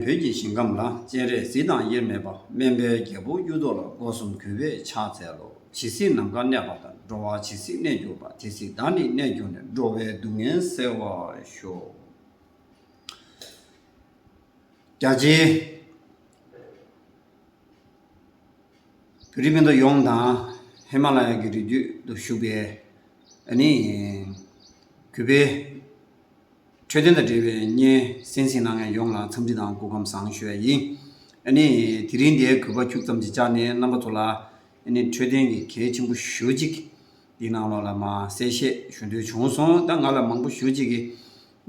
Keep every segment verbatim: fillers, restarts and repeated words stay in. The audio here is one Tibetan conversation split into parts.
བོད་ཀྱི་ཞིང་ཁམས་ལ། སྤྱན་རས་གཟིགས་དང་དབྱེར་མེད་པ། སྨན་པའི་རྒྱལ་པོ་གཡུ་ཐོག་ལ། སྒོ་གསུམ་གུས་པས་ཕྱག་འཚལ་ལོ། ཇི་སྲིད་ནམ་མཁའ་གནས་པ་ལྟར། འགྲོ་བ་ཇི་སྲིད་གནས་གྱུར་པ། དེ་སྲིད་བདག་ནི་གནས་གྱུར་ནས། འགྲོ་བའི་སྡུག་བསྔལ་སེལ་བར་ཤོག། རྒྱ་ཆེའི་བོད་རིགས་སྤུན་ཟླ་ཡོངས་དང་། ཧི་མ་ལ་ཡ་གི་རི་རྒྱུད་དུ་བཞུགས་པའི་ཨ་ནི་གུས་པའི་འཕྲོད་བསྟེན་དང་འབྲེལ་བའི་བརྙན་གསན་གཟིགས་གནང་མཁན་ཡོངས་ལ་འཚམས་འདྲི་དང་སྐུ་ཁམས་བཟང་ཞུ་ཡ་ཡིན། ཨ་ནི་དེ་རིང་འདིའི་གུས་པ་ཁྱུག་ཙམ་ཅིག་བཅར་ནས་རྣམ་པ་ཚོ་ལ་ཨ་ནི་འཕྲོད་བསྟེན་གྱི་གལ་ཆེན་པོ་ཞེ་པོ་ཅིག་འདི་ནང་ལོགས་ལ་མར་གསལ་བཤད་ཞུ་འདོད་བྱུང་སོང་། ད་ང་ལ་མང་པོ་ཞེ་པོ་ཅིག་གིས་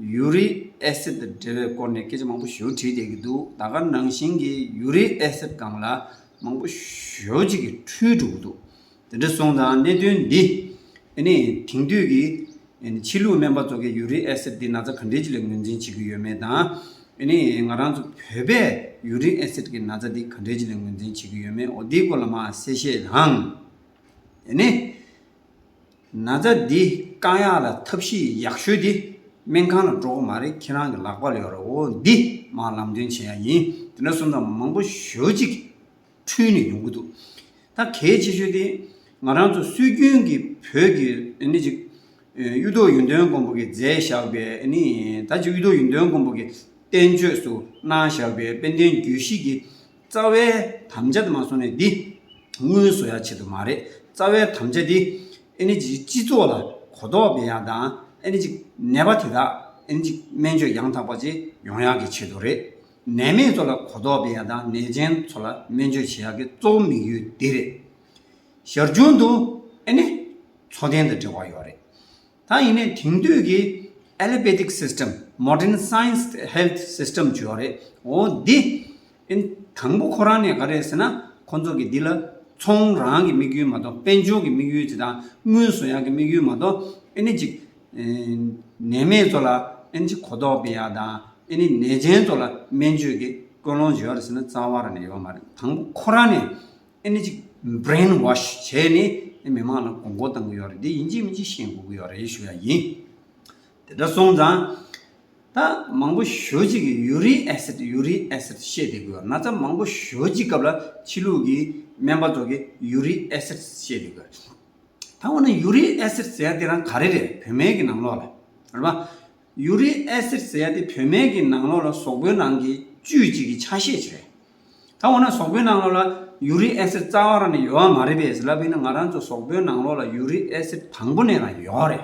ཡུ་རིག་ཨེ་སིད་དང་འབྲེལ་བའི་སྐོར་ནས་སྐད་ཆ་མང་པོ་ཞེ་པོ་དྲིས་བསྡད་ཀྱི་འདུག། ད་ག་ནང་བཞིན་གྱི་ཡུ་རིག་ཨེ་སིད་སྒང་ལ་མང་པོ་ཞེ་པོ་ཅིག་གིས་འཁྲུལ་འགྲོ་གི་འདུག། དེ་འདྲ་སོང་ཙང་གནད་དོན་འདི་ཨ་ནི་དེང་དུས་ཀྱི་ཨ་ནི་ཕྱི་ལུགས་སྨན་པ་ཚོ་གིས་ཡུ་རིག་ཨེ་སིད་འདི་ན་ཚ་ག་འདྲས་ཅིག་ལ་ངོས་འཛིན་བྱེད་ཀྱི་ཡོད་མེད་དང་། ཨ་ནི་ང་རང་ཚོ་བོད་པས་ཡུ་རིག་ཨེ་སིད་ཀྱི་ན་ཚ་འདི་ག་འདྲས་ཅིག་ལ་ངོས་འཛིན་བྱེད་ཀྱི་ཡོད་མེད། འོ་འདིའི་སྐོར་ལ་མར་གསལ་བཤད་དང་། ཨ་ནི་ན་ཚ་འདི་བཀག་ཡག་ལ་ཐབས་ཤེས་ཡག་ཤོས་འདི་སྨན་ཁང་ལ་འགྲོ་དགོས་མ་རེད། ཁྱེད་རང་གི་ལག་པ་ལ་ཡོད་རེད། འོ་འདི་མར་ལམ་སྟོན་བྱེད་ཡག་ཡིན། དེ་འདྲ་སོང་ཙང་མང་པོ་ཞེ་པོ་ཅིག་འཁྲུལ་ནས་ཡོང་གི་འདུག། ད་གལ་ཆེ་ཤོས་དེ་ང་རང་ཚོ་སྲོལ་རྒྱུན་གྱི་བོད་ཀྱི་ཨ་ནི་ཅིག་གཡུ་ཐོག་ཡོན་ཏན་མགོན་པོ་གིས་མཛད་བཞག་པའི་ཨ་ནི་ད་ཅིག་གཡུ་ཐོག་ཡོན་ཏན་མགོན་པོ་གིས་བསྟན་བཅོས་སུ་གནང་བཞག་པའི་དཔལ་ལྡན་རྒྱུད་བཞི་གི་རྩ་བའི་དམ་བཅའ་དེ་མར་སོང་ནས་འདི་དངུལ་བཟོ་ཡག་ཆེད་དུ་མ་རེད། རྩ་བའི་དམ་བཅའ་འདི་ཨ་ནི་ཅིག་སྤྱི་ཚོགས་ལ་གོ་རྟོགས་སྤེལ་ཡག་དང་། ཨ་ནི་ཅིག་ནད་པ་དེ་དག་ཨ་ནི་ཅིག་སྨན་བཅོས་ཡང་དག་པ་ཅིག་ཡོང་ཡག་གི་ཆེད་དུ་རེད། ནད་མེད་ཚོ་ལ་གོ་རྟོགས་སྤེལ་ཡག་དང་ནད་ཅན་ཚོ་ལ་སྨན་བཅོས་བྱེད་ཡག་གི་གཙོ་བོ་དམིགས་ཡུལ་འདི་རེད། ཞར་བྱུང་དུ་ཨ་ནི་འཚོ་རྟེན་དང་འབྲེལ་བ་ཡོད་རེད། ད་ཡིན་ནའི་དེང་དུས་ཀྱི་allopathic system, modern science health system ཅིག་ཡོད་རེད། འོ་འདི་ཨ་ནི་དང་པོ་ཁོ་རང་ནས་ག་རེ་ཟེར་ན། ཁོ་ཚོ་གི་འདི་ལ་ཚོང་རང་གི་དམིགས་ཡུལ་མ་གཏོགས། དཔལ་འབྱོར་གྱི་དམིགས་ཡུལ་ཅིག་དང་དངུལ་བཟོ་ཡག་གི་དམིགས་ཡུལ་མ་གཏོགས། ཨ་ནི་ཅིག་ནད་མེད་ཚོ་ལ་ཨ་ནི་ཅིག་གོ་རྟོགས་སྤེལ་ཡག་དང་། ཨ་ནི་ནད་ཅན་ཚོ་ལ་སྨན་བཅོས་ཀྱི་ཀུན་སློང་ཅིག་ཡོད་རེད་ཟེར་ན་རྩ་བ་རང་ནས་ཡོད་མ་རེད། དང་པོ་ཁོ་རང་ནས་ཨ་ནི་ཅིག་brainwash བྱས་ནས་མི་མང་ལ་མགོ་སྐོར་བཏང་གི་ཡོད་རེད། འདི་ཡིན་གཅིག་མིན་གཅིག་ཤེས་དགོས་ཀྱི་ཡོད་རེད་ཞུ་ཡག་ཡིན། དེ་འདྲ་སོང་ཙང་། ད་མང་པོ་ཞེ་པོ་ཅིག་གིས་ཡུ་རིག་ཨེ་སིད། ཡུ་རིག་ཨེ་སིད་བཤད་བསྡད་ཀྱི་ཡོད། ན་ཚ་མང་པོ་ཞེ་པོ་ཅིག་སྐབས་ལ་ཕྱི་ལུགས་ཀྱི་སྨན་པ་ཚོ་གིས་ཡུ་རིག་ཨེ་སིད་བཤད་བསྡད་ཀྱི་ཡོད། ད་འོ་ན་ཡུ་རིག་ཨེ་སིད་ཟེར་ཡག་དེ་རང་ག་རེ་རེད། བོད་སྨན་གྱི་ནང་ལོགས་ལ་རེད་པ། ཡུ་རིག་ཨེ་སིད་ཟེར་ཡག་དེ་བོད་སྨན་གྱི་ནང་ལོགས་ལ་གཟུགས་པོའི་ནང་གི་བཅུད་ཅིག་གི་ཆ་ཤས་ཅིག་རེད། ད་འོ་ན་གཟུགས་པོའི་ནང་ལོགས་ལ་ཡུ་རིག་ཨེ་སིད་རྩ་བ་རང་ནས་ཡོད་མ་རེད་པས་ལབ་ཡིན་ན། ང་རང་ཚོ་གཟུགས་པོའི་ནང་ལོགས་ལ་ཡུ་རིག་ཨེ་སིད་དང་པོ་ནས་རང་ཡོད་རེད།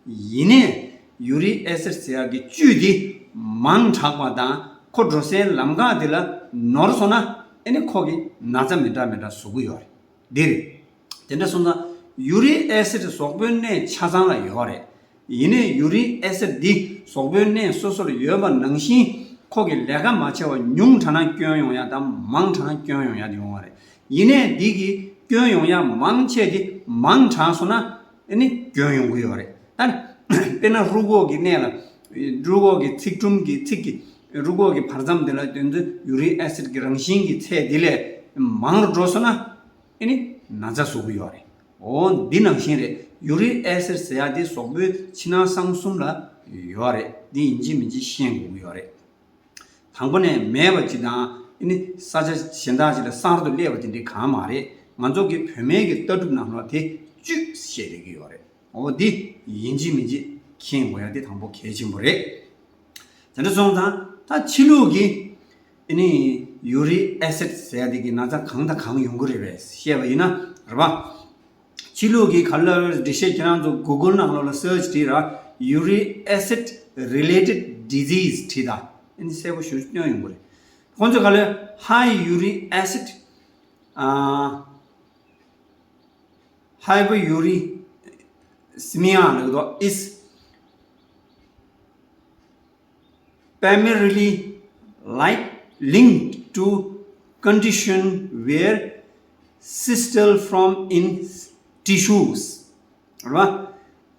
ཡིན་ནའི་ཡུ་རིག་ཨེ་སིད་ཟེར་ཡག་གི་བཅུད་འདི་མང་དྲགས་པ་དང་། ཁོ་འགྲོ་སའི་ལམ་ཁ་འདི་ལ་ནོར་སོང་ན་ཨ་ནི་ཁོ་གིས་ན་ཚ་མི་འདྲ་མི་འདྲ་བཟོ་གི་ཡོད་རེད། འདི་རེད། དེ་འདྲ་སོང་ཙང་ཡུ་རིག་ཨེ་སིད་གཟུགས་པོའི་གནས་ཆ་ཚང་ལ་ཡོད་རེད། ཡིན་ནའི་ཡུ་རིག་ཨེ་སིད་འདི་གཟུགས་པོའི་གནས་སོ་སོར་ཡོད་པ་ནང་བཞིན་ཁོ་གི་ལས་ཀ་མ་བྱས་པ་ཉུང་དྲགས་ན་སྐྱོན་ཡོང་ཡག་དང་མང་དྲགས་ན་སྐྱོན་ཡོང་ཡག་དེ་ཡོང་བ་རེད། ཡིན་ནའི་འདི་གི་སྐྱོན་ཡོང་ཡག་མང་ཆེ་དེ་མང་དྲགས་སོང་ན་ཨ་ནི་སྐྱོན་ཡོང་གི་ཡོད་རེད། ད་དཔེར་ན་རུས་ཁོག་གི་གནས་ལ། རུས་ཁོག་གི་ཚིགས་དྲུམ་གྱི་ཚིགས་ཀྱི་རུས་ཁོག་གི་བར་མཚམས་དེ་ལ་དེ་ཚོ་ཡུ་རིག་ཨེ་སིད་ཀྱི་རང་བཞིན་གྱི་ཚད་དེ་ལས་མང་རུ་འགྲོ་སོང་ན་ཨ་ནི་ན་ཚ་བཟོ་གི་ཡོད་རེད། འོ་འདི་ནང་བཞིན་རེད། ཡུ་རིག་ཨེ་སིད་ཟེར་ཡག་དེ་གཟུགས་པོའི་ཕྱི་ནང་གསང་གསུམ་ལ་ཡོད་རེད། འདི་ཡིན་གཅིག་མིན་གཅིག་ཤེས་དགོས་ཀྱི་ཡོད་རེད། དང་པོ་ནས་མེད་པ་ཅིག་དང་། ཨ་ནི་ས་ཆ་གཞན་དག་ཅིག་ལ་གསར་དུ་སླེབས་པ་དེ་འདྲའི་གང་མ་རེད། ང་ཚོ་གི་བོད་སྨན་གྱི་ལྟ་གྲུབ་ནང་ལོགས་དེ་བཅུད་བཤད་བསྡད་ཀྱི་ཡོད་རེད། འོ་འདི་ཡིན་གཅིག་མིན་གཅིག་མཁྱེན་དགོས་ཡག་དེ་དང་པོ་གལ་ཆེན་པོ་རེད། དེ་འདྲ་སོང་ཙང་ད་ཕྱི་ལུགས་ཀྱི་ཨ་ནི་ཡུ་རིག་ཨེ་སིད་ཟེར་ཡག་དེ་གི་ན་ཚ་གང་དང་གང་ཡོང་གི་རེད་པས་བཤད་པ་ཡིན་ན་རེད་པ། ཕྱི་ལུགས་ཀྱི་ག་ལ་འགྲེལ་བཤད། ཁྱེད་རང་ཚོ་གུ་གུལ་ནང་ལོགས་ལ་སར་ཆི་བྲིས་ར། Uric acid related disease བྲིས་དང་། ཨ་ནི་གསལ་པོ་ཞེ་པོ་སྟོན་ཡོང་གི་རེད། ཁོང་ཚོས་ག་ལ་high uric acid, ཨ། hyperuricemia ལབ་དོ། Is primarily like linked to condition where cysts form in tissues, རེད་པ།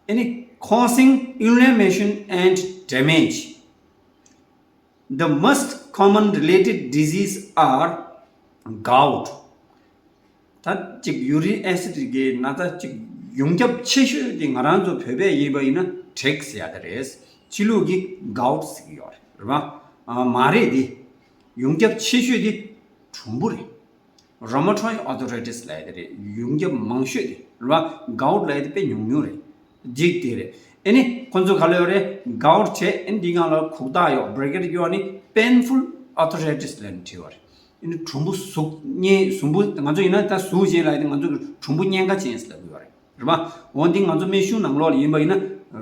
ཨ་ནི་causing inflammation and damage. The most common related disease are gout. ད་ཅིག་ཡུ་རིག་ཨེ་སིད་གི་ན་ཚ་ཅིག་ཡོངས་ཁྱབ་ཆེ་ཤོས་དེ་ང་རང་ཚོ་བོད་པས་ཡིན་པ་ཡིན་ན་དྲེག་ཟེར་ཡ་དེ་རེད། ཕྱི་ལུགས་ཀྱི་gout ཟེར་གྱི་ཡོད་རེད། རེད་པ། ཨ། མ་རེད་དེ། ཡོངས་ཁྱབ་ཆེ་ཤོས་དེ་གྲུམ་བུ་རེད། Rheumatoid arthritis་ལབ་ཡ་དེ་རེད། ཡོངས་ཁྱབ་མང་ཤོས་དེ་རེད་བ། Gout་ལབ་ཡ་དེ་དཔེ་ཉུང་ཉུང་རེད། འགྲིག་དེ་རེད། ཨེ་ནི་ཁོ་ཚོ་ག་ལ་ཡོད་རེད། Gout་བྱས། ཨེ་ནི་འདི་སྒང་ལ་གུག་རྟགས་ཡོད། bracket་ཡོད། ནི་painful arthritis་ལབ་ནས་བྲིས་པ་རེད། ཨེ་ནི་གྲུམ་བུ་ཟུག་བརྙན། གྲུམ་བུ་ང་ཚོ་ཡིན་ན་ད་ཟུག་བྱེད་ལབ་ཡ་དེ་ང་ཚོ་གྲུམ་བུ་བརྙན་ཁ་ཅན་ཟེར་ལབ་ཀྱི་ཡོད་རེད། རེད་པ། འོ་འདི་ང་ཚོ་སྨན་གཞུང་ནང་ལོགས་ལ་ཡིན་པ་ཡིན་ན་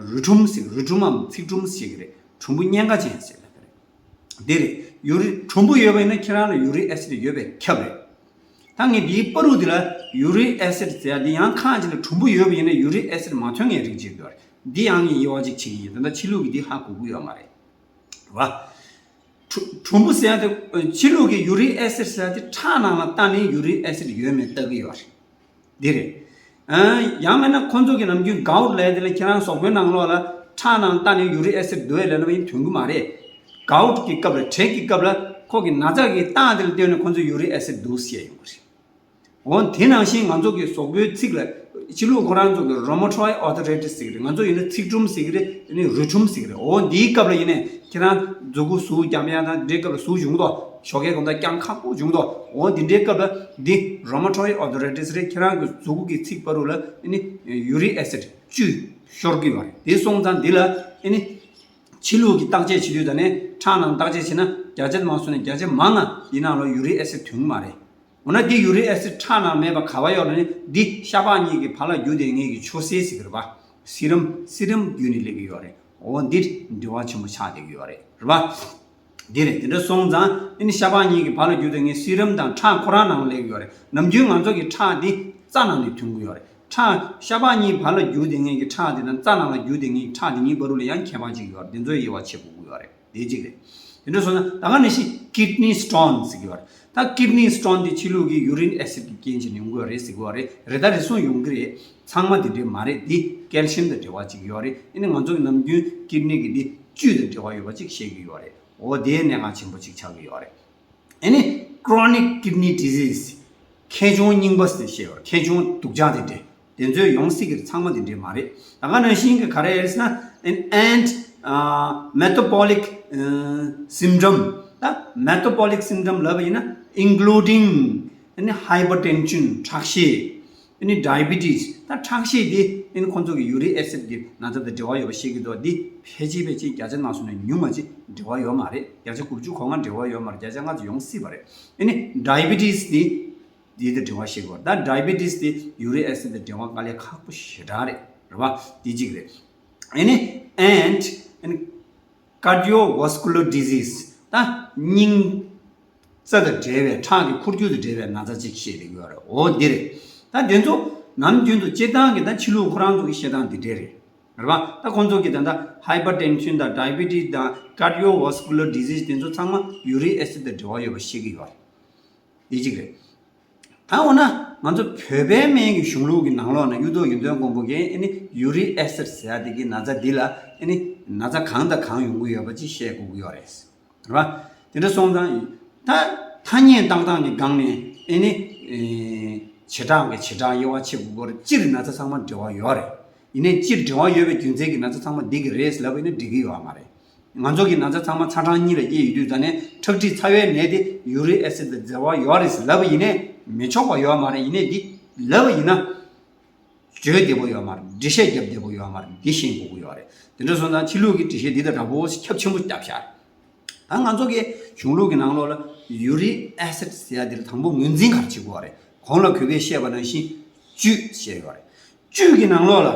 རུས་ཁྲུམ་ཟེར། རུས་ཁྲུམ་མམ་ཚིགས་ཁྲུམ་ཟེར་གྱི་རེད། གྲུམ་བུ་བརྙན་ཁ་ཅན་ཟེར་ལབ་ཀྱི་རེད། འདི་རེད། ཡུ་རི་གྲུམ་བུ་ཡོད་པ་ཡིན་ན་ཁྱེད་རང་ལ་ཡུ་རིག་ཨེ་སིད་ཡོད་པས་ཁྱབ་རེད། ད་ངས་འདིའི་བར་དུ་འདི་ལ་ཡུ་རིག་ཨེ་སིད་ཟེར་ཡ་འདི་ཡང་ཁ་ཅིག་ལ་གྲུམ་བུ་ཡོད་པ་ཡིན་ན་ཡུ་རིག་ཨེ་སིད་མ་ཐོན་མཁན་རིགས་ཅིག་འདུག་རེད། འདི་ཡང་ངས་དབྱེ་བ་གཅིག་བྱེད་ཀྱི་ཡིན། ད་ལྟ་ཕྱི་ལུགས་ཀྱིས་འདི་ཧ་གོ་གི་ཡོད་མ་རེད། རེད་པ། གྲུ་གྲུམ་བུ་ཟེར་ཡ་དེ་ཕྱི་ལུགས་ཀྱི་ཡུ་རིག་ཨེ་སིད་ཟེར་ཡ་དེ་ཁྲག་ནང་ལ་བལྟས་ནས་ཡུ་རིག་ཨེ་སིད་ཡོད་མེད་བལྟ་གི་ཡོད་རེད། འདི་རེད། ཨ། ཡང་མིན་ན་ཁོ་ཚོ་གི་ནམ་རྒྱུན་གའུ་ཊི་ལབ་ཡ་དེ་ལ་ཁྱེད་རང་གཟུགས་པོའི་ནང་ལོགས་ལ་ཁྲག་ནང་བལྟས་ནས་ཡུ་རིག་ཨེ་སིད་འདུག་ལབ་ན་ཡིན་ཐོན་གི་མ་རེད། གའུ་ཊི་གི་སྐབས་ལ། དྲེག་གི་སྐབས་ལ་ཁོ་གི་ན་ཚ་གི་རྟགས་དེ་ལ་ལྟོས་ནས་ཁོ་ཚོ་ཡུ་རིག་ཨེ་སིད་འདུག་ཟེར་ཡོང་གི་རེད། འོ་དེ་ནང་བཞིན་ང་ཚོ་གི་གཟུགས་པོའི་ཚིགས་ལ། ཕྱི་ལུགས་ཁོ་རང་ཚོ་གི་rheumatoid arthritis་ཟེར་གི་རེད། ང་ཚོ་ཡིན་ན་ཚིགས་གྲུམ་ཟེར་གི་རེད། ཨ་ནི་རུས་ཁྲུམ་ཟེར་གི་རེད། འོ་འདིའི་སྐབས་ལ་ཡིན་ནའི་ཁྱེད་རང་མཛུབ་གུ་ཟུག་རྒྱབ་ཡ་དང་འདྲའི་སྐབས་ལ་ཟུག་བྱུང་དོ། ཞོགས་ཀས་དགོང་དག་རྐྱང་ཁག་པོ་བྱུང་དོ། འོ་འདི་འདྲའི་སྐབས་ལ་འདི་rheumatoid arthritis་རེད། ཁྱེད་རང་གི་མཛུབ་གུ་གི་ཚིགས་བར་དུ་ལ་ཨ་ནི་ཡུ་རིག་ཨེ་སིད་བཅུད་ཤོར་གི་ཡོད་རེད། དེ་སོང་ཙང་འདི་ལ་ཨ་ནི་ཕྱི་ལུགས་ཀྱི་བརྟག་དཔྱད་བྱེད་དུས་ད་ནས་ཁྲག་ནང་བརྟག་དཔྱད་བྱས་ན་བརྒྱ་ཆ་མ་སོང་ན་བརྒྱ་ཆ་མང་ང་འདི་ནང་ལ་ཡུ་རིག་ཨེ་སིད་ཐོན་གི་མ་རེད། འོ་ན་འདི་ཡུ་རིག་ཨེ་སིད་ཁྲག་ནང་མེད་པ་ག་པར་ཡོད་ལབ་ན། འདི་ཤ་པགས་གཉིས་ཀྱི་བར་ལ་རྒྱུ་དེ་ངེད་ཀྱི་ཆུ་སེར་ཟེར་གི་རེད་པ། སི་རམ། སི་རམ་བརྒྱུད་ནས་སླེབས་ཀྱི་ཡོད་རེད། འོ་འདིར་འབྲེལ་བ་ཆེན་པོ་ཆགས་བསྡད་ཀྱི་ཡོད་རེད། རེད་པ། འདི་རེད། དེ་འདྲ་སོང་ཙང་ཨ་ནི་ཤ་པགས་གཉིས་ཀྱི་བར་ལ་རྒྱུ་དེ་ངེད་སི་རམ་དང་ཁྲག་ཁོ་རང་ནང་སླེབས་ཀྱི་ཡོད་རེད། ནམ་རྒྱུན་ང་ཚོ་གི་ཁྲག་འདི་རྩ་ནང་ནས་ཐོན་གྱི་ཡོད་རེད། ཁྲག་ཤ་པགས་གཉིས་བར་ལ་རྒྱུ་དེ་ངེད་ཀྱི་ཁྲག་དེ་དང་རྩ་ནང་ལ་རྒྱུ་དེ་ངེད་ཀྱི་ཁྲག་དེ་གཉིས་བར་དུ་ལ་ཡང་ཁྱད་པར་ཅིག་ཡོད་རེད། དེ་ཚོ་དབྱེ་བ་ཕྱེ་དགོས་ཀྱི་ཡོད་རེད། དེ་གཅིག་རེད། དེ་འདྲ་སོང་ན་ད་ག་ནང་བཞིན་kidney stone་ཟེར་གྱི་ཡོད་རེད། ད་kidney stone་དེ་ཕྱི་ལུགས་ཀྱི་ཡུ་རིན་ཨེ་སིད་ཀྱི་རྐྱེན་བྱས་ནས་ཡོང་གི་ཡོད་རེད་ཟེར་གྱི་ཡོད་རེད། རེ་ད་རེ་ཟུང་ཡོང་གི་རེད། ཚང་མ་དེ་འདྲས་མ་རེད། འདི་ཀལ་ཤིམ་དང་འབྲེལ་བ་ཅིག་ཡོད་རེད། ཨ་ནི་ང་ཚོ་གི་ནམ་རྒྱུན་kidney་གི་འདི་བཅུད་དང་འབྲེལ་བ་ཡོད་པ་ཅིག་བཤད་ཀྱི་ཡོད་རེད། འོ་དེ་གནད་འགག་ཆེན་པོ་ཅིག་ཆགས་ཀྱི་ཡོད་རེད། ཨ་ནི་chronic kidney disease། མཁལ་མཆོང་རྙིང་པ་ཟེར་བཤད་ཡོད་རེད། མཁལ་མཆོང་སྡུག་ཅག་དེ་འདྲས། དེ་ཚོའི་ཡོང་སྲིད་ཀྱི་ཚང་མ་དེ་འདྲས་མ་རེད། ད་ག་ནང་བཞིན་གྱི་ག་རེ་རེད་ཟེར་ན། and and uh, metabolic uh, syndrome། ད་metabolic syndrome་ལབ་པ་ཡིན་ན་including ཨ་ནི་hypertension་ཁྲག་ཤེད། ཨ་ནི་diabetes། ད་ཁྲག་ཤེད་དེ་ཨ་ནི་ཁོང་ཚོ་གི་ཡུ་རིག་ཨེ་སིད་ཀྱི་ན་ཚ་དང་འབྲེལ་བ་ཡོད་པ་བཤད་ཀྱི་འདུག་འདི་ཕལ་ཆེར་ཕལ་ཆེར་བརྒྱ་ཆ་ནང་སོང་ནས་ཉུང་མ་ཅིག་འབྲེལ་བ་ཡོད་མ་རེད། བརྒྱ་ཆ་དགུ་བཅུ་གོ་ལྔ་འབྲེལ་བ་ཡོད་མ་རེད། བརྒྱ་ཆ་ལྔ་ཙམ་ཡོང་སྲིད་པ་རེད། ཨ་ནི་diabetes་དེ། འདི་དང་འབྲེལ་བ་ཞིག་ཡོད། ད་diabetes་དེ་ཡུ་རིག་ཨེ་སིད་དང་འབྲེལ་བ་དཀའ་ལས་ཁག་པོ་ཞེ་དྲག་རེད། རེད་པ། འདི་གཅིག་རེད། ཨ་ནི་and and cardiovascular disease། ད་སྙིང་རྩ་དང་འབྲེལ་བའི། ཁྲག་གི་འཁོར་རྒྱུག་དང་འབྲེལ་བའི་ན་ཚ་གཅིག་བཤད་བསྡད་ཀྱི་ཡོད་རེད། འོ་འདི་རེད། ད་དེ་ཚོ་ནམ་རྒྱུན་དུ་སྤྱིར་བཏང་གི་ད་ཕྱི་ལུགས་ཁོ་རང་ཚོ་གི་བཤད་སྟངས་འདི་འདྲས་རེད། རེད་པ། ད་ཁོང་ཚོ་གི་ད་ལྟ་hypertension་དང་diabetes་དང་cardiovascular disease་དེ་ཚོ་ཚང་མ་ཡུ་རིག་ཨེ་སིད་དང་འབྲེལ་བ་ཡོད་པ་བཤད་ཀྱི་ཡོད་རེད། འདི་གཅིག་རེད། ད་འོ་ན་ང་ཚོ་བོད་པའི་སྨན་གྱི་གཞུང་ལུགས་ཀྱི་ནང་ལོགས་ན་གཡུ་ཐོག་ཡོན་ཏན་མགོན་པོ་གིས་ཨ་ནི་ཡུ་རིག་ཨེ་སིད་ཟེར་ཡ་དེ་གི་ན་ཚ་འདི་ལ་ཨ་ནི་ན་ཚ་གང་དང་གང་ཡོང་གི་ཡོད་པ་ཅིག་བཤད་དགོས་ཀྱི་ཡོད་རེད། རེད་པ། དེ་འདྲ་སོང་ཙང་ད་ཐ་སྙད་བཏགས་སྟངས་ཀྱི་སྒང་ནས་ཨ་ནི་ཨེ་བྱེ་བྲག་གི་བྱེ་བྲག་དབྱེ་བ་ཕྱེ་དགོས་ཀྱི་ཡོད་རེད། སྤྱིར་ན་ཚ་ཚང་མ་འབྲེལ་བ་ཡོད་རེད། ཡིན་ནའི་སྤྱིར་འབྲེལ་བ་ཡོད་པའི་རྒྱུ་མཚན་གྱིས་ན་ཚ་ཚང་མ་འདི་གི་རེད་ལབ་པ་ཡིན་ན་འགྲིག་གི་ཡོད་མ་རེད། ང་ཚོ་གི་ན་ཚ་ཚང་མ་ཚ་གྲང་གཉིས་ལ་དབྱེ་ཡོད་དུས་ད་ནས་ཁྲག་མཁྲིས་ཚ་བའི་ནད་དེ་ཡུ་རིག་ཨེ་སིད་དང་འབྲེལ་བ་ཡོད་རེད་ལབ་པ་ཡིན་ནའི་མི་ཆོག་པ་ཡོད་མ་རེད། ཡིན་ནའི་འདི་ལབ་པ་ཡིན་ན་བརྗོད་བདེ་པོ་ཡོད་མ་རེད། འགྲེལ་བཤད་རྒྱབ་བདེ་པོ་ཡོད་མ་རེད། འདི་ཤེས་དགོས་ཀྱི་ཡོད་རེད། དེ་འདྲ་སོང་ཙང་ཕྱི་ལུགས་ཀྱི་འགྲེལ་བཤད་འདི་དང་འདྲ་པོ་ཁྱབ་ཆེན་པོ་བརྒྱབ་བཞག་ད་ང་ཚོ་གི་གཞུང་ལུགས་ཀྱི་ནང་ལོགས་ལ་ཡུ་རིག་ཨེ་སིད་ཟེར་ཡ་འདི་ལ་དང་པོ་ངོས་འཛིན་ག་རེ་བྱེད་དགོས་རེད། གོང་ལ་གུས་པས་བཤད་པ་ནང་བཞིན་བཅུད་ཟེར་ཡོད་རེད། བཅུད་ཀྱི་ནང་ལོགས་ལ།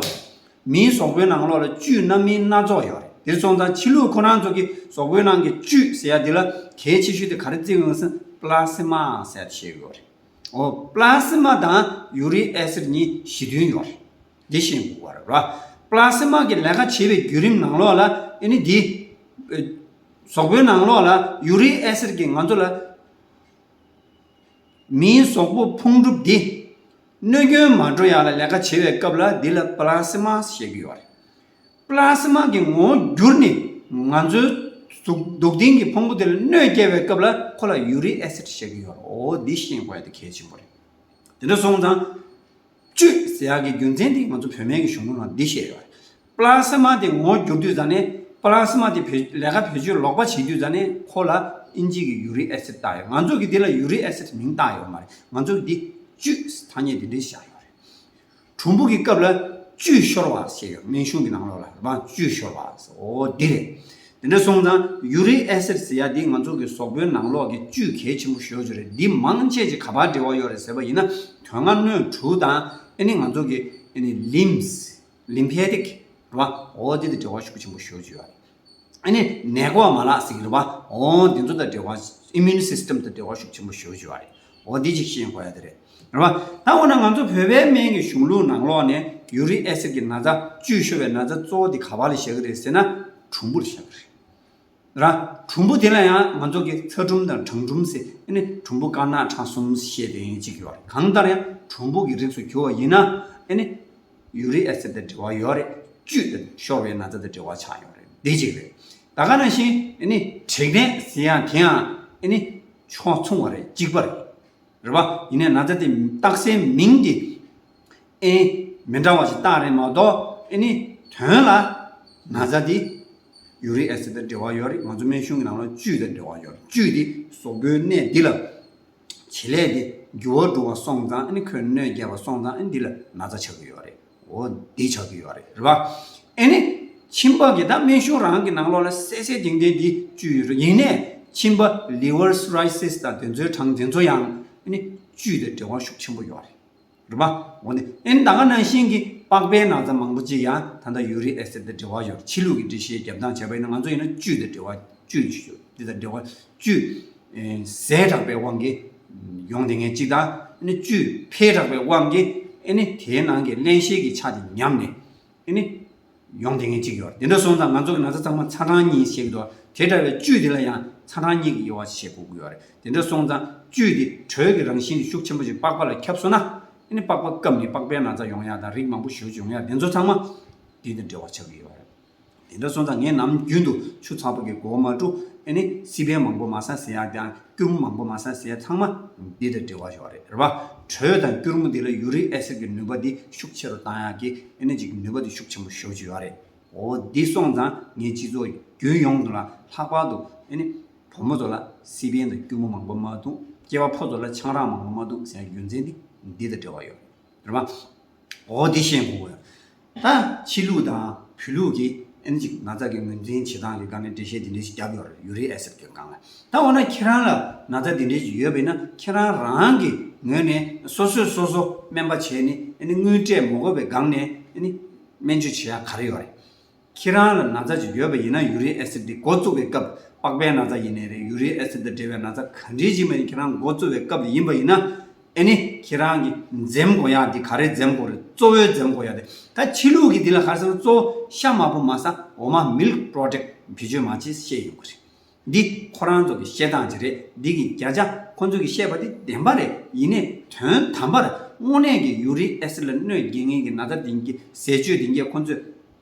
མིའི་གཟུགས་པོའི་ནང་ལོགས་ལ་བཅུད་སྣ་མིན་སྣ་ཚོགས་ཡོད་རེད། དེར་སོང་ཙང་ཕྱི་ལུགས་ཁོ་རང་ཚོ་གི་གཟུགས་པོའི་ནང་གི་བཅུད་ཟེར་ཡ་འདི་ལ་གལ་ཆེ་ཤོས་དེ་ག་རེ་བརྩི་ཡོང་ཟེར་ན་པླ་སི་མ་ཟེར་ཡ་དེ་བཤད་ཡོད་རེད། འོ་པླ་སི་མ་དང་ཡུ་རིག་ཨེ་སིད་གཉིས་གཞི་མཐུན་ཡོད་རེད། འདི་ཤེས་དགོས་པ་རེད་ར། པླ་སི་མ་གི་ལས་ཀ་བྱེད་པའི་བརྒྱུད་རིམ་ནང་ལོགས་ལ་ཨ་ནི་འདི། ཨེ། གཟུགས་པོའི་ནང་ལོགས་ལ་ཡུ་རིག་ཨེ་སིད་ཀྱིས་ང་ཚོ་ལ། མིའི་གཟུགས་པོ་ཕུང་གྲུབ་འདི། གནོད་སྐྱོན་མ་འགྲོ་ཡག་ལ་ལས་ཀ་བྱེད་པའི་སྐབས་ལ་འདི་ལ་པླ་སི་མ་ཞེས་ཀྱི་ཡོད་རེད། པླ་སི་མ་གི་ངོ་བོ་འགྱུར་ནས་ང་ཚོའི་གཟུགས་འདུག་སྟེང་གི་ཕུང་པོ་དེ་ལ་གནོད་སྐྱེལ་བའི་སྐབས་ལ་ཁོ་ལ་ཡུ་རིག་ཨེ་སིད་ཞེས་ཀྱི་ཡོད་རེད། འོ་འདི་ཤེས་དགོས་ཡ་དེ་གལ་ཆེན་པོ་རེད། དེ་འདྲ་སོང་ཙང་བཅུད་ཟེར་ཡག་གི་རྒྱུ་མཚན་དེ་ང་ཚོ་བོད་སྨན་གྱི་གཞུང་ལུགས་ནང་འདི་བཤད་ཡོད་རེད། པླ་སི་མ་དེ་ངོ་བོ་འགྱུར་དུས་ཙ་ནས་པླ་སི་མ་དེ་བེད་ལས་ཀ་བེད་སྤྱོད་ལོག་པ་བྱེད་དུས་ཙ་ནས་ཁོ་ལ་ ཨིན་ཇི་གི་ཡུ་རིག་ཨེ་སིད་བཏགས་ཡོད། ང་ཚོ་གི་འདི་ལ་ཡུ་རིག་ཨེ་སིད་མིང་བཏགས་ཡོད་མ་རེད། ང་ཚོ་གི་འདི་བཅུད་ཐ་སྙད་འདི་འདྲས་བཞག་ཡོད་རེད། གྲུམ་བུ་གི་སྐབས་ལ་བཅུད་ཤོར་བ་ཞེས་ཡོད། སྨན་གཞུང་གི་ནང་ལོགས་ལ་རེད་པ། བཅུད་ཤོར་བ། འོ་འདི་རེད། དེ་འདྲ་སོང་ཙང་ཡུ་རིག་ཨེ་སིད་ཟེར་ཡ་འདི་ང་ཚོ་གི་གཟུགས་པོའི་ནང་ལོགས་ཀྱི་བཅུད་གལ་ཆེན་པོ་ཞེ་པོ་ཅིག་རེད། འདི་མང་ཆེ་ཅིག་ག་པར་འབྲེལ་བ་ཡོད་རེད་ཟེར་བ་ཡིན་ན། དོན་ལྔ་སྣོད་དྲུག་དང་ཨ་ནི་ང་ཚོ་གི་ཨ་ནི་ལིམས། ལིམ་ཕེ་ཊིག་རེད་པ། འོ་འདི་དང་འབྲེལ་བ་ཤུགས་ཆེན་པོ་ཞེ་པོ་ཅིག་ཡོད་རེད། ཨ་ནི་ནད་འགོག་མ་ལག་ཟེར་གྱི་རེད་པ། འོ་འདི་ཚོ་དང་འབྲེལ་བ། ཨི་མིའུན་སིས་ཊམ་དང་འབྲེལ་བ་ཤུགས་ཆེན་པོ་ཞེ་པོ་ཅིག་ཡོད་རེད། འོ་འདི་གཅིག་ཤེས་དགོས་ཡ་དེ་རེད། རེད་པ། ད་འོ་ན་ང་ཚོ་བོད་པའི་སྨན་གྱི་གཞུང་ལུགས་ནང་ལོགས་ནས་ཡུ་རིག་ཨེ་སིད་ཀྱི་ན་ཚ། བཅུད་ཤོར་བའི་ན་ཚ་གཙོ་བོ་འདི་ག་པ་ལ་བཞག་གི་རེད་ཟེར་ན། གྲུམ་བུར་བཞག་གི་རེད། ར། གྲུམ་བུ་དེ་ལ་ཡང་ང་ཚོ་གི་ཚ་གྲུམ་དང་གྲང་གྲུམ་ཟེར། ཨ་ནི་གྲུམ་བུ་དཀར་ནག་ཁྲ་གསུམ་བཤད་དེ་ཡིན་གཅིག་ཡོད་རེད། གང་ལྟར་ཡང་གྲུམ་བུ་གི་རིགས་སུ་གྱུར་བ་ཡིན་ན། ཨ་ནི་ཡུ་རིག་ཨེ་སིད་དང་འབྲེལ་བ་ཡོད་རེད། བཅུད་དང་ཤོར་བའི་ན་ཚ་དང་འབྲེལ་བ་ཆགས་ཡོད་རེད། འདི་གཅིག་རེད། ད་ག་ནང་བཞིན་ཨ་ནི་མཁྲིས་ནད་ཟེར་ཡང་དེ་ཡང་ཨ་ནི་ཕྱོགས་མཚུངས་པ་རེད། གཅིག་པ་རེད། རེད་པ། ཡིན་ནའི་ན་ཚ་དེ་བཏགས་སའི་མིང་དེ་ཨེ་མི་འདྲ་བ་ཞིག་བཏགས་རེད་མ་གཏོགས། ཨ་ནི་དོན་ལ་ན་ཚ་དེ་ཡུ་རིག་ཨེ་སིད་དང་འབྲེལ་བ་ཡོད་རེད། ང་ཚོ་སྨན་གཞུང་གི་ནང་ལ་བཅུད་དང་འབྲེལ་བ་ཡོད་རེད། བཅུད་དེ་གཟུགས་པོའི་གནས་འདི་ལ་བྱེད་ལས་དེ་འགྱུར་བ་འགྲོ་བ་སོང་ཙང་། ཨ་ནི་ཁོས་གནོད་བསྐྱལ་བ་སོང་ཙང་། ཨ་ནི་འདི་ལ་ན་ཚ་ཆགས་ཀྱི་ཡོད་རེད། འོ་འདི་ཆགས་ཀྱི་ཡོད་རེད། རེད་པ། ཨ་ནི་མཆིན་པ་གི། ད་སྨན་གཞུང་རང་གི་ནང་ལོགས་ལ་གསལ་གསལ་ཏིང་ཏིང་འདི་བཅུད་ཡོད་རེད། ཡིན་ནའི་མཆིན་པ་ལི་ཝར་སི་རོ་སིས་དང་དེ་ཚོའི་གྲངས་དེ་ཚོ་ཡང་ཨ་ནི་བཅུད་དང་འབྲེལ་བ་ཤུགས་ཆེན་པོ་ཡོད་རེད། རེད་པ། འོ་ནི་ཨ་ནི་ད་ག་ནང་བཞིན་གྱི་པགས་པའི་ན་ཚ་མང་པོ་ཅིག་ཡང་ད་ལྟ་ཡུ་རིག་ཨེ་སིད་དང་འབྲེལ་བ་ཡོད་རེད། ཕྱི་ལུགས་ཀྱི་འགྲེལ་བཤད་རྒྱབ་སྟངས་བྱས་པ་ཡིན་ན། ང་ཚོ་ཡིན་ན་བཅུད་དང་འབྲེལ་བ། བཅུད་ཅིག་ཡོད། འདི་དང་འབྲེལ་བ། བཅུད་ཨེ་ཟས་དྲག་པའི་དབང་གིས་ཡོང་བསྡད་མཁན་གཅིག་དང་། ཨ་ནི་བཅུད་ཕལ་དྲགས་པའི་དབང་གིས་ཨ་ནི་དེའི་ནང་གི་བརླན་གཤེར་གྱི་ཆ་དེ་ཉམས་ནས་ཨ་ནི་ཡོང་བསྡད་མཁན་གཅིག་ཡོད་རེད། དེ་འདྲ་སོང་ཙང་ང་ཚོ་གི་ན་ཚ་ཚང་མ་ཚ་གྲང་གཉིས་བཤད་ཀྱི་འདུག། དེ་འདྲ་བའི་བཅུད་དེ་ལ་ཡང་ཚ་གྲང་གཉིས་ཀྱི་དབྱེ་བ་བཤད་དགོས་ཀྱི་ཡོད་རེད། དེ་འདྲ་སོང་ཙང་བཅུད་དེ་དྲོད་ཀྱི་རང་བཞིན་གྱི་ཤུགས་ཆེན་པོ་ཞིག་པགས་པ་ལ་ཁྱབ་སོང་ན། ཨ་ནི་པགས་པ་སྐམ་ནས་པགས་པའི་ན་ཚ་ཡོང་ཡ་དང་། རིགས་མང་པོ་ཞེ་པོ་ཅིག་ཡོང་ཡ། དེ་ཚོ་ཚང་མ་དེ་དང་འབྲེལ་བ་ཆགས་ཀྱི་ཡོད་རེད། དེ་འདྲ་སོང་ཙང་ངས་ནམ་རྒྱུན་དུ་ཆུ་ཚ་པོ་གི་སྒོ་མ་བཀྲུ། ཨ་ནི་སི་པན་མང་པོ་མ་ཟ་ཟེར་ཡ་དང་། སྐྱུར་མོ་མང་པོ་མ་ཟ་ཟེར་ཡ་ཚང་མ་འདི་དང་འབྲེལ་བ་ཡོད་རེད། རེད་པ། དྲོད་དང་སྐྱུར་མོ་འདི་ལ་ཡུ་རིག་ཨེ་སིད་ཀྱི་ནུས་པ་འདི་ཤུགས་ཆེ་རུ་བཏང་ཡག་གི་ཨ་ནི་ཅིག་ནུས་པ་འདི་ཤུགས་ཆེན་པོ་ཞེ་པོ་ཅིག་ཡོད་རེད། འོ་འདི་སོང་ཙང་ངས་སྤྱི་ཚོགས་རྒྱུན་ཡོངས་དུ་ལ་ལྷག་པར་དུ་ཨ་ནི་བུ་མོ་ཚོ་ལ་སི་པན་དང་སྐྱུར་མོ་མང་པོ་མ་འཐུང་། སྐྱེས་པ་ཕོ་ཚོ་ལ་ཆང་རག་མང་པོ་མ་འཐུང་ཟེར་ཡ་རྒྱུ་མཚན་འདི་འདི་དང་འབྲེལ་བ་ཡོད་རེད། རེད་པ། འོ་འདི་ཤེས་དགོས་ཀྱི་ཡོད། ད་ཕྱི་ལུགས་དང་བོད་ལུགས་ཀྱི་ཨ་ནི་ཅིག་ན་ཚ་གི་ངོས་འཛིན་བྱེད་སྟངས་ཀྱི་སྒང་ནས་འགྲེལ་བཤད་འདི་འདྲ་ཞིག་བརྒྱབ་ཡོད་རེད། ཡུ་རིག་ཨེ་སིད་ཀྱི་སྒང་ལ། ད་འོ་ན་ཁྱེད་རང་ལ་ན་ཚ་འདི་འདྲ་ཞིག་ཡོད་པ་ཡིན་ན། ཁྱེད་རང་རང་གི་ངོས་ནས་སོ་སོས་སོ་སོ་སྨན་པ་བྱས་ནས། ཨ་ནི་དངུལ་སྤྲད་མ་དགོས་པའི་སྒང་ནས་ཨ་ནི་སྨན་བཅོས་བྱེད་ཡ་ག་རེ་ཡོད་རེད། ཁྱེད་རང་ལ་ན་ཚ་ཅིག་ཡོད་པ་ཡིན་ན། ཡུ་རིག་ཨེ་སིད་འདི་འགོ་བཙུགས་པའི་སྐབས། པགས་པའི་ན་ཚ་ཡིན་ནའི་རེད། ཡུ་རིག་ཨེ་སིད་དང་འབྲེལ་བའི་ན་ཚ་ག་འདྲ་ཅིག་ཡིན་པ་ཡིན། ཁྱེད་རང་འགོ་བཙུགས་པའི་སྐབས་ལ་ཡིན་པ་ཡིན་ན། ཨ་ནི་ཁྱེད་རང་གིས་འཛེམ་དགོས་ཡག་འདི་ག་རེ་འཛེམ་དགོས་རེད། གཙོ་བོའི་འཛེམ་དགོས་ཡག་དེ། ད་ཕྱི་ལུགས་ཀྱི་འདི་ལ་ག་རེ་ཟེར་ན། གཙོ་བོ་ཤ་མང་པོ་མ་ཟ། འོ་མ། མིལཀ་པྲོ་ཌག་བེད་སྤྱོད་མ་བྱེད་བཤད་ཡོང་གི་རེད། འདི་ཁོ་རང་ཚོ་གི་བཤད་སྟངས་ཅིག་རེད། འདི་གི་བརྒྱ་ཆ་ཁོ་ཚོ་གི་བཤད་པ་དེ་བདེན་པ་རེད། ཡིན་ནའི་དོན་དམ་པར་དངོས་གནས་ཀྱི་ཡུ་རིག་ཨེ་སིད་ལ་གནོད་སྐྱེལ་མཁན་གྱི་ན་ཚ་འདི་གི་ཟས་སྤྱོད་འདི་གས་ཁོ་ཚོས་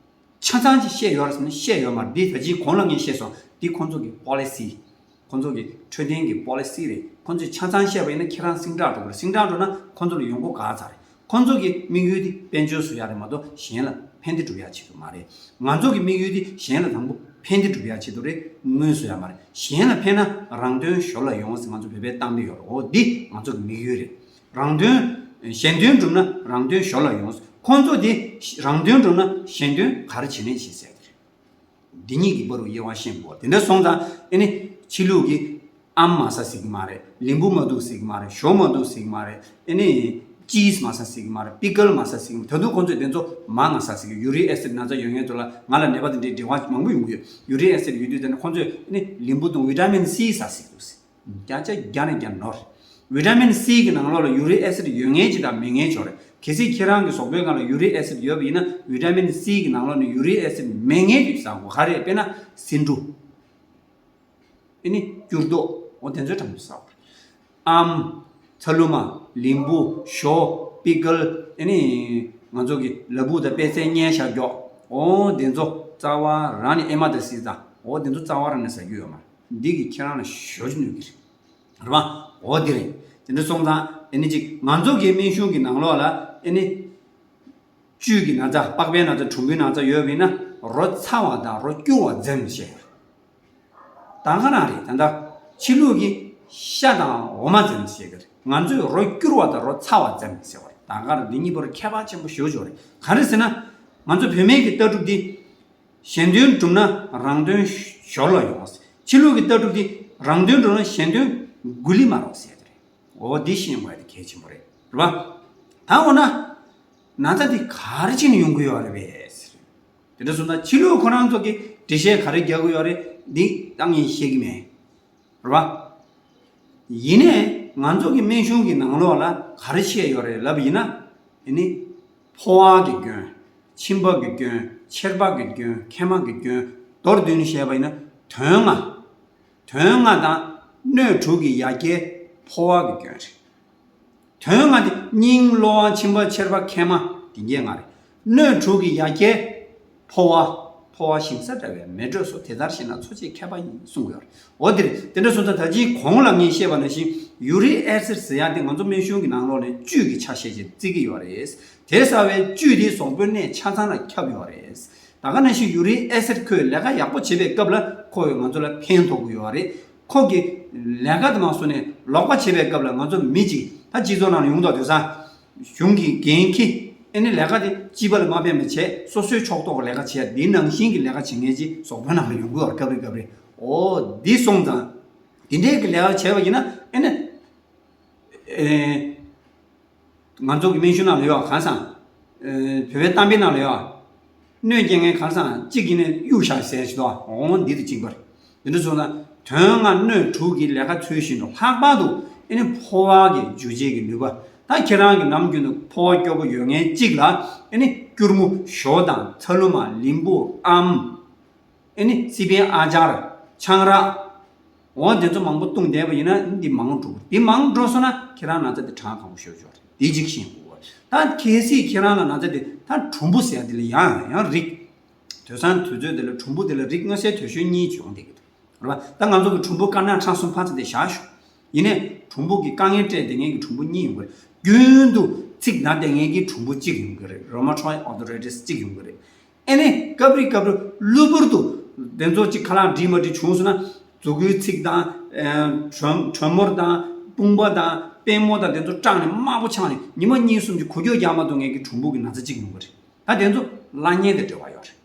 ཆ་ཚང་ཅིག་བཤད་ཡོད་རེད་ཟེར་ན། བཤད་ཡོད་མ་རེད། འདི་ད་ཅིག་གོང་ལ་ངས་བཤད་སོང་། འདི་ཁོ་ཚོ་གི་པོ་ལི་སི། ཁོ་ཚོ་གི་འཕྲོད་བསྟེན་གྱི་པོ་ལི་སི་རེད། ཁོ་ཚོས་ཆ་ཚང་བཤད་པ་ཡིན་ན་ཁྱེད་རང་སིང་དྲག་འགྲོ་གི་རེད། སིང་དྲག་འགྲོ་ན་ཁོ་ཚོ་ལ་ཡོང་སྒོ་ག་ཚ་རེད། ཁོ་ཚོ་གི་དམིགས་ཡུལ་དེ་དཔལ་འབྱོར་བཟོ་ཡ་རེད་མ་གཏོགས་གཞན་ལ་ཕན་བདེ་སྒྲུབ་ཡ་ཆེད་དུ་མ་རེད། ང་ཚོ་གི་དམིགས་ཡུལ་དེ་གཞན་ལ་དང་པོ་ཕན་བདེ་སྒྲུབ་ཡ་ཆེད་དུ་རེད། དངུལ་བཟོ་ཡ་མ་རེད། གཞན་ལ་ཕན་ན་རང་དོན་ཞོར་ལ་ཡོང་ཟེར་ང་ཚོ་བོད་པའི་གཏམ་དཔེ་ཡོད་རེད། འོ་འདི་ང་ཚོ་གི་དམིགས་ཡུལ་རེད། རང་དོན། གཞན་དོན་སྒྲུབ་ན་རང་དོན་ཞོར་ལ་ཡོང་། ཁོང་ཚོ་དེ་རང་དོན་སྒྲུབ་ན་གཞན་དོན་ག་རེ་བྱེད་ནས་བྱེད་ཟེར་གི་རེད། འདི་གཉིས་ཀྱི་བར་དུ་དབྱེ་བ་ཤེས་དགོས། དེ་འདྲ་སོང་ཙང་ཨ་ནི་ཕྱི་ལུགས་ཀྱི་ཨམ་མ་ཟ་ཟེར་གི་མ་རེད། ལིམ་བུ་མ་འཐུང་ཟེར་གི་མ་རེད། ཞོ་མ་འཐུང་ཟེར་གི་མ་རེད། ཨ་ནི་ཅིས་མ་ཟ་ཟེར་གི་མ་རེད། པི་ཀལ་མ་ཟ་ཟེར་གི་མ། ད་དུང་ཁོང་ཚོས་དེ་ཚོ་མང་ང་ཟ་ཟེར་གི། ཡུ་རིག་ཨེ་སིད་ན་ཚ་ཡོད་མཁན་ཚོ་ལ་ང་ལ་ནད་པ་དེ་འདྲའི་འབྲེལ་བ་མང་པོ་ཡོང་གི་ཡོད། ཡུ་རིག་ཨེ་སིད་ཡོད་དུས་དེ་ནི་ཁོང་ཚོས་ཨ་ནི་ལིམ་བུ་དང་ཝི་ཊ་མིན་སི་ཟ་ཟེར་གི་འདུག་ཟེར། བརྒྱ་ཆ་བརྒྱ་ནས་བརྒྱ་ནོར། ཝི་ཊ་མིན་སི་གི་ནང་ལོགས་ལ་ཡུ་རིག་ཨེ་སིད་ཡོད་མཁན་ཅིག་དང་མེད་མཁན་ཅིག་ཡོད་རེད། གལ་སྲིད་ཁྱེད་རང་གི་གཟུགས་པོའི་སྒང་ལ་ཡུ་རིག་ཨེ་སིད་ཡོད་པ་ཡིན་ན། ཝི་ཊ་མིན་སི་གི་ནང་ལོགས་ནས་ཡུ་རིག་ཨེ་སིད་མེད་མཁན་ཅིག་ཟ་དགོས། ག་རེ་རེད། དཔེར་ན་སེ་འབྲུ། ཨ་ནི་སྐྱུར་རྡོག་འོ་དེ་ཚོའི་གྲངས་སུ་ཟ་དགོས། ཨམ། ཚ་ལུ་མ། ལིམ་བུ། ཞོ། པི་ཀལ། ཨ་ནི་ང་ཚོ་གི་ལ་ཕུག་དང་པད་ཚལ་བརྙན་བཞག་མགྱོགས། འོ་དེ་ཚོ་རྩ་བ་རང་ནས། ཨེ་མ་དང་སི་ཏ། འོ་དེ་ཚོ་རྩ་བ་རང་ནས་ཟ་རྒྱུ་ཡོད་མ་རེད། འདི་གིས་ཁྱེད་རང་ལ་ཞེ་པོ་ཅིག་གནོད་ཀྱི་རེད། རེད་པ། འོ་འདི་རེད། དེ་འདྲ་སོང་ཙང་ཨ་ནི་ཅིག་ང་ཚོ་གི་སྨན་གཞུང་གི་ནང་ལོགས་ལ་ཨ་ནི་བཅུད་ཀྱི་ན་ཚ། པགས་པའི་ན་ཚ། གྲུམ་བུའི་ན་ཚ་ཡོད་པ་ཡིན་ན་རོ་ཚ་བ་དང་རོ་སྐྱུར་བ་འཛེམ་བྱས། ད་ག་རང་རེད། ད་ལྟ་ ཕྱི་ལུགས་ཀྱི་ཤ་དང་འོ་མ་འཛེམ་ཟེར་གི་རེད། ང་ཚོས་རོ་སྐྱུར་བ་དང་རོ་ཚ་བ་འཛེམ་ཟེར་བ་རེད། ད་ག་རེ་འདི་གཉིས་པོར་ཁྱད་པར་ཆེན་པོ་ཞེ་པོ་ཅིག་ཡོད་རེད། ག་རེ་ཟེར་ན། ང་ཚོ་བོད་སྨན་གྱི་ལྟ་གྲུབ་འདི། གཞན་དོན་བསྒྲུབས་ན་རང་དོན་ཞོར་ལ་ཡོང་། ཕྱི་ལུགས་ཀྱི་ལྟ་གྲུབ་འདི། རང་དོན་བསྒྲུབས་ན་གཞན་དོན་མགོ་ལས་མར་རོགས་ཟེར་གི་རེད། འོ་འདི་ཤེས་དགོས་ཡ་དེ་གལ་ཆེན་པོ་རེད། རེད་པ། ད་འོ་ན། ན་ཚ་འདི་ག་རེ་བྱས་ནས་ཡོང་གི་ཡོད་རེད་པས་ཟེར། དེ་འདྲ་སོང་ཙང་ཕྱི་ལུགས་ཁོ་རང་ཚོ་གིས་འགྲེལ་བཤད་ག་རེ་རྒྱག་གི་ཡོད་རེད། འདི་ད་ངས་ཤེས་ཀྱི་མེད། རེད་པ། ཡིན་ནའི་ང་ཚོ་གི་སྨན་གཞུང་གི་ནང་ལོགས་ལ་ག་རེ་བཤད་ཡོད་རེད་ལབ་ཡིན་ན། ཨ་ནི། ཕོ་བ་གི་སྐྱོན། མཆིན་པ་གི་སྐྱོན། མཆེར་པ་གི་སྐྱོན། མཁལ་མ་གི་སྐྱོན། མདོར་བསྡུས་ནས་བཤད་པ་ཡིན་ན། དོན་ལྔ། དོན་ལྔ་དང་སྣོད་དྲུག་གི་ཡ་གྱལ་ཕོ་བ་གི་སྐྱོན་རེད། དོན་ལྔ་དེ་སྙིང་གློ་བ་མཆིན་པ་མཆེར་པ་མཁལ་མ་དེ་གྱལ་ལྔ་རེད། སྣོད་དྲུག་གི་ཡ་གྱལ་ཕོ་བ། ཕོ་བ་ཞིམ་ས་འདྲ་བའི་མེ་དྲོད་སོགས་དེ་ལྟར་ཤེས་ན་འཚོ་བྱེད་མཁས་པ་ཡིན་གསུང་གི་ཡོད་རེད། འོ་དེ་རེད། དེ་འདྲ་སོང་ཙང་ད་ཅིའི་གོང་ལ་ངས་བཤད་པ་ནང་བཞིན་ཡུ་རིག་ཨེ་སིད་ཟེར་ཡ་དེ་ང་ཚོ་སྨན་གཞུང་གི་ནང་ལོགས་ནས་བཅུད་ཀྱི་ཆ་ཤས་ཤིག་བརྩི་གི་ཡོད་རེད། དེ་ཟེར་བའི་བཅུད་དེ་གཟུགས་པོའི་གནས་ཆ་ཚང་ལ་ཁྱབ་ཡོད་རེད། ད་ག་ནང་བཞིན་ཡུ་རིག་ཨེ་སིད་ཁོས་ལས་ཀ་ཡག་པོ་བྱེད་པའི་སྐབས་ལ་ཁོ་ཡིས་ང་ཚོ་ལ་ཕན་ཐོགས་ཀྱི་ཡོད་རེད། ཁོ་གིས་ལས་ཀ་དེ་མ་སོང་ནས་ལོག་པ་བྱེད་པའི་སྐབས་ལ་ང་ཚོ་མི་གཅིག་ད་སྤྱི་ཚོགས་ནང་ལ་ཡོང་དུས་དུས་ས། གཞུང་གི་འགན་འཁྱེར། ཨེ་ནི་ལས་ཀ་དེ་སྤྱི་པ་ལ་མ་ཕན་པ་བྱས། སོ་སོའི་ཕྱོགས་གཏོགས་ལས་ཀ་བྱས། འདི་ནང་བཞིན་གྱི་ལས་ཀ་བྱེད་མཁན་ཅིག་གཟུགས་པོའི་ནང་ལ་ཡོང་གི་ཡོད་རེད། སྐབས་རེ་སྐབས་རེ། འོ་འདི་སོང་ཙང་། འདི་འདྲའི་གི་ལས་ཀ་བྱས་པ་ཡིན་ན་ཨེ་ནི། ཨེ། ང་ཚོ་གི་སྨན་གཞུང་ནང་ལ་ཡོད་གང་སང་། ཨེ། བོད་པའི་གཏམ་དཔེ་ནང་ལ་ཡོད། གནོད་སྐྱེལ་མཁན་གང་སང་གཅིག་ཡིན་ནས་གཡུག་བཞག་ཟེར་ཞིག་འདུག་འོང་འདི་དང་གཅིག་པར། འདི་འདྲ་སོང་ན། དོན་ལྔ་སྣོད་དྲུག་གི་ལས་ཀ་ཚུལ་བཞིན་དུ་ལྷག་པར་དུ་ཨེ་ནི་ཕོ་བ་གི་འཇུ་བྱེད་ཀྱི་ནུས་པ། ད་ཁྱེད་རང་གི་ནམ་རྒྱུན་དུ་ཕོ་བ་སྐྱོ་པོ་ཡོད་མཁན་གཅིག་ལ་ཨེ་ནི་སྐྱུར་མོ་ཞོ་དང་ཚ་ལུ་མ་ལིམ་བུ་ཨམ། ཨེ་ནི་སི་པན་ཨ་ཅར། ཆང་རག་འོ་དེ་ཚོ་མང་པོ་བཏུང་བསྡད་པ་ཡིན་ན་འདི་མང་འགྲོ། འདི་མང་འགྲོ་སོང་ན་ཁྱེད་རང་ན་ཚ་དེ་གྲངས་གང་པོ་ཤོར་ཆོག་རེད། འདི་གཅིག་ཤེས་དགོས། ད་གལ་སྲིད་ཁྱེད་རང་ལ་ན་ཚ་དེ་ད་གྲུམ་བུ་ཟེར་ཡ་དེ་ལ་ཡང་ཡང་རིགས། དུས་སང་དུས་ཚོད་དེ་ལ་གྲུམ་བུ་དེ་ལ་རིགས་མངོན་གསལ་དོད་ཤོས་གཉིས་ཅིག་ཡོང་བསྡད་ཀྱི་འདུག་རེད་པ། ད་ང་ཚོ་གི་གྲུམ་བུ་དཀར་ནག་ཁྲ་གསུམ་ཕར་ཚུར་དེ་བཞག་ཞུ། ཡིན་ནའི་གྲུམ་བུ་གི་དཀའ་ངལ་སྤྲད་བསྡད་མཁན་གྱི་གྲུམ་བུ་གཉིས་ཡོང་གི་རེད། རྒྱུན་དུ་ཚིགས་ན་བསྡད་མཁན་གྱི་གྲུམ་བུ་གཅིག་ཡོང་གི་རེད། རོ་མ་ཊོའི་ཨར་ཐོ་རའི་ཊིས་གཅིག་ཡོང་གི་རེད། ཨེ་ནི་སྐབས་རེ་སྐབས་རེ་གློ་བུར་དུ་དེ་ཚོ་གཅིག་ཁ་ལག་འགྲིག་མ་འགྲིག་བྱུང་སོང་ན། མཛུ་གུའི་ཚིགས་དང་། ཨེ། གྲོད་གྲོད་མོར་དང་དཔུང་པ་དང་པུས་མོ་དང་དེ་ཚོ་སྐྲངས་ནས་དམར་པོ་ཆགས་ནས་ཉི་མ་གཉིས་གསུམ་གྱི་འགུལ་སྐྱོད་རྒྱག་མ་ཐུབ་མཁན་གྱི་གྲུམ་བུ་གི་ན་ཚ་གཅིག་ཡོང་གི་རེད། ད་དེ་ཚོ་བླ་གཉན་དང་འབྲེལ་བ་ཡོད་རེད།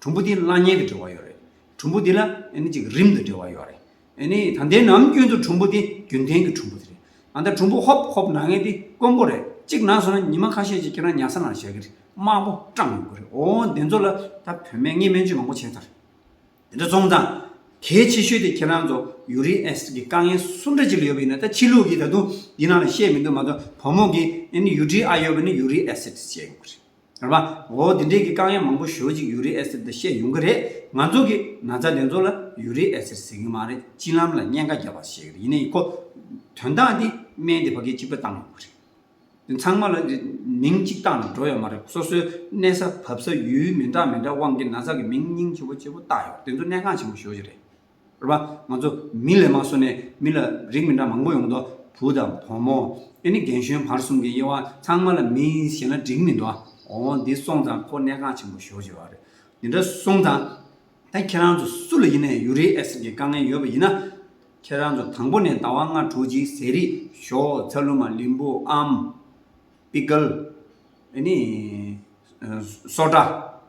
གྲུམ་བུ་དེ་བླ་གཉན་དང་འབྲེལ་བ་ཡོད་རེད། གྲུམ་བུ་དེ་ལ་ཨེ་ནི་གཅིག་རིམས་དང་འབྲེལ་བ་ཡོད་རེད། ཨེ་ནི་ད་ལྟའི་ནམ་རྒྱུན་དུ་གྲུམ་བུ་དེ་རྒྱུན་ལྡན་གྱི་གྲུམ་བུ་དེ་རེད། ཨ་ད་གྲུམ་བུ་ཧོབ་ཧོབ་ན་མཁན་དེ་དཀོན་པོ་རེད། གཅིག་ན་སོང་ན་ཉི་མ་ཁ་ཤས་ཅིག་ཁྱེད་རང་ཉལ་ས་ནང་བཞག་གི་རེད། དམར་པོ་སྐྲངས་ཡོང་གི་རེད། འོ་དེ་ཚོ་ལ་ད་བོད་སྨན་ངས་སྨན་བཅོས་མང་པོ་བྱས་ཚར། དེ་འདྲ་སོང་ཙང་། གལ་ཆེ་ཤོས་དེ་ཁྱེད་རང་ཚོ་ཡུ་རིག་ཨེ་སིད་ཀྱི་དཀའ་ངལ་སུ་འདྲ་ཅིག་ལ་ཡོད་པ་ཡིན་ན། ད་ཕྱི་ལུགས་ཀྱིས་ད་དུང་འདི་ནང་ལ་བཤད་མི་འདུག་མ་གཏོགས། བུ་མོ་གིས་ཨེ་ནི་ཡུ་ཊི་ཨའི་ཡོད་པ་ནི་ཡུ་རིག་ཨེ་སིད་བཤད་ཡོང་གི་རེད། རེད་པ། འོ་དེ་འདྲས་ཀྱི་དཀའ་ངལ་མང་པོ་ཞེ་པོ་ཅིག་ཡུ་རིག་ཨེ་སིད་དེ་བཤད་ཡོང་གི་རེད། ང་ཚོ་གི་ན་ཚ་དེ་ཚོ་ལ་ཡུ་རིག་ཨེ་སིད་ཟེར་གི་མ་རེད། གཅིན་ལམ་ལ་གཉན་ཁ་རྒྱབ་པ་ཟེར་གི་རེད། ཡིན་ནའི་ཁོ་དོན་དག་འདི་སྨན་དེ་ཕ་གིའི་གཅིག་པ་བཏང་ཡོང་གི་རེད། དེ་ཚང་མ་ལ་མིང་གཅིག་བཏགས་ནས་འགྲོ་ཡོད་མ་རེད། སོ་སོའི་གནས་ས་བབས་ས་ཡུལ་མི་འདྲ་མི་འདྲ་དབང་གིས་ན་ཚ་གི་མིང་སྙིང་རྗེ་པོ་རྗེ་པོ་བཏགས་ཡོད། དེ་ཚོ་གནད་འགག་ཆེན་པོ་ཞེ་པོ་ཅིག་རེད། རེད་པ། ང་ཚོ་མི་ལ་མ་སོང་ནས་མི་ལ་རིགས་མི་འདྲ་མང་པོ་ཡོང་འདུག་བུ་དང་བུ་མོ། ཨེ་ནི་རྒན་གཞོན་བར་གསུམ་གྱི་དབྱེ་བ་ཚང་མ་ལ་མིང་ཞེ་ན་འགྲིག་མི་འདུག་འོ་འདི་སོང་ཙང་ཁོ་གནད་འགག་ཆེན་པོ་ཞེ་པོ་ཅིག་ཡོད་རེད། འདི་འདྲ་སོང་ཙང་། ད་ཁྱེད་རང་ཚོ་སུ་ལ་ཡིན་ནའི་ཡུ་རིག་ཨེ་སིད་ཀྱི་དཀའ་ངལ་ཡོད་པ་ཡིན་ན། ཁྱེད་རང་ཚོ་དང་པོ་ནས་ཟླ་བ་ལྔ་དྲུག་ཅིག་ཟས་རིགས་ཞོ་ཚ་ལུ་མ་ལིམ་བུ་ཨམ། པི་ཀལ། ཨེ་ནི། སོ་ཌ།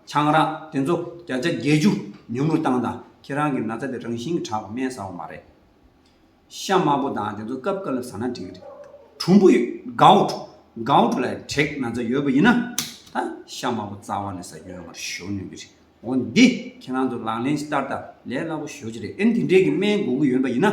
ཆང་རག་དེ་ཚོ་བརྒྱ་ཆ་བརྒྱད་ཅུ་ཉུང་རུ་བཏང་དང་། ཁྱེད་རང་གི་ན་ཚ་དེ་རང་བཞིན་གྱིས་དྲག་པ་སྨན་ཟ་བ་མ་རེད། ཤ་དམར་པོ་དང་དེ་ཚོ་སྐབས་སྐབས་ལ་ཟ་ན་འགྲིག་གི་རེད། གྲུམ་བུ་གའོཊ། གའོཊ་ལ་ཨེ་ཊེག་ན་ཚ་ཡོད་པ་ཡིན་ན། ད་ཤ་དམར་པོ་རྩ་བ་ནས་ཟ་རྒྱུ་ཡོད་མ་རེད། ཞོ་ཉོས་ཀྱི་རེད། འོ་འདི་ཁྱེད་རང་ཚོ་ལག་ལེན་ཞིག་བསྟར་དང་། ལས་སླ་པོ་ཞེ་པོ་ཅིག་རེད། ཨེ་འདི་འདྲས་ཀྱི་སྨན་དགོས་ཀྱི་ཡོད་པ་ཡིན་ན་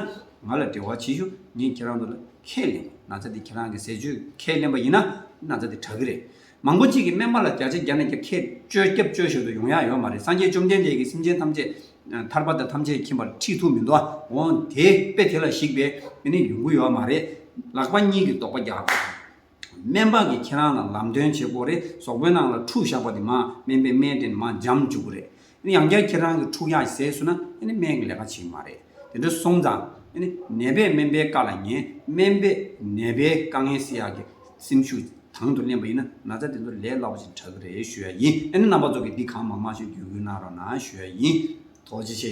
ང་ལ་འབྲེལ་བ་བྱེད་ཤོག་ངས་ཁྱེད་རང་ཚོ་ལ་ཁས་ལེན། ན་ཚ་འདི་ཁྱེད་རང་གི་ཟས་སྤྱོད་ཁས་ལེན་པ་ཡིན་ན་ན་ཚ་འདི་དྲག་གི་རེད། མང་པོ་གཅིག་གིས་སྨན་པ་ལ་བརྒྱ་ཆ་བརྒྱ་ནས་བརྒྱ་ཁས་བཅོལ་སྐྱབས་བཅོལ་ཞོར་དུ་ཡོང་ཡག་ཡོད་མ་རེད། སངས་རྒྱས་བཅོམ་ལྡན་འདས་ཀྱིས་སེམས་ཅན་ཐམས་ཅད་ཐར་པ་དང་ཐམས་ཅད་མཁྱེན་པར་ཁྲིད་ཐུབ་མི་འདུག་འོ་དེ་དཔེ་དེ་ལ་གཞིགས་པའི་ཨེ་ནི་ཡོང་གི་ཡོད་མ་རེད། ལག་པ་གཉིས་ཀྱིས་རྡོག་པ་རྒྱག་དགོས། སྨན་པ་གིས་ཁྱེད་རང་ལ་ལམ་སྟོན་བྱེད་དགོས་རེད། གཟུགས་པོའི་ནང་ལ་འཁྲུ་བཞག་པ་དེ་མར་སྨན་པས་སྨན་སྤྲད་ནས་མར་འཇམ་བཅུག་གི་རེད། ཨ་ནི་ཡང་བསྐྱར་ཁྱེད་རང་གིས་འཁྲུ་ཡག་ཟས་སོང་ན་ཨ་ནི་སྨན་གྱི་ལས་ཀ་བྱེད་ཀྱི་མ་རེད། དེ་འདྲ་སོང་ཙང་ཨ་ནི་ནད་པས་སྨན་པའི་བཀའ་ལ་ཉན། སྨན་པས་ནད་པའི་དཀའ་ངལ་སེལ་ཡག་གི་སེམས་ཤུགས་དང་དུ་ལེན་པ་ཡིན་ན་ན་ཚ་དེ་ཚོ་ལས་སླ་པོ་ཞིག་དྲག་གི་རེད་ཞུ་ཡ་ཡིན། ཨ་ནི་རྣམ་པ་ཚོ་གིས་འདི་གང་མང་མང་ཞིག་བརྒྱུད་སྐུལ་གནང་རོགས་གནང་ཞུ་ཡ་ཡིན། ཐུགས་རྗེ་ཆེ།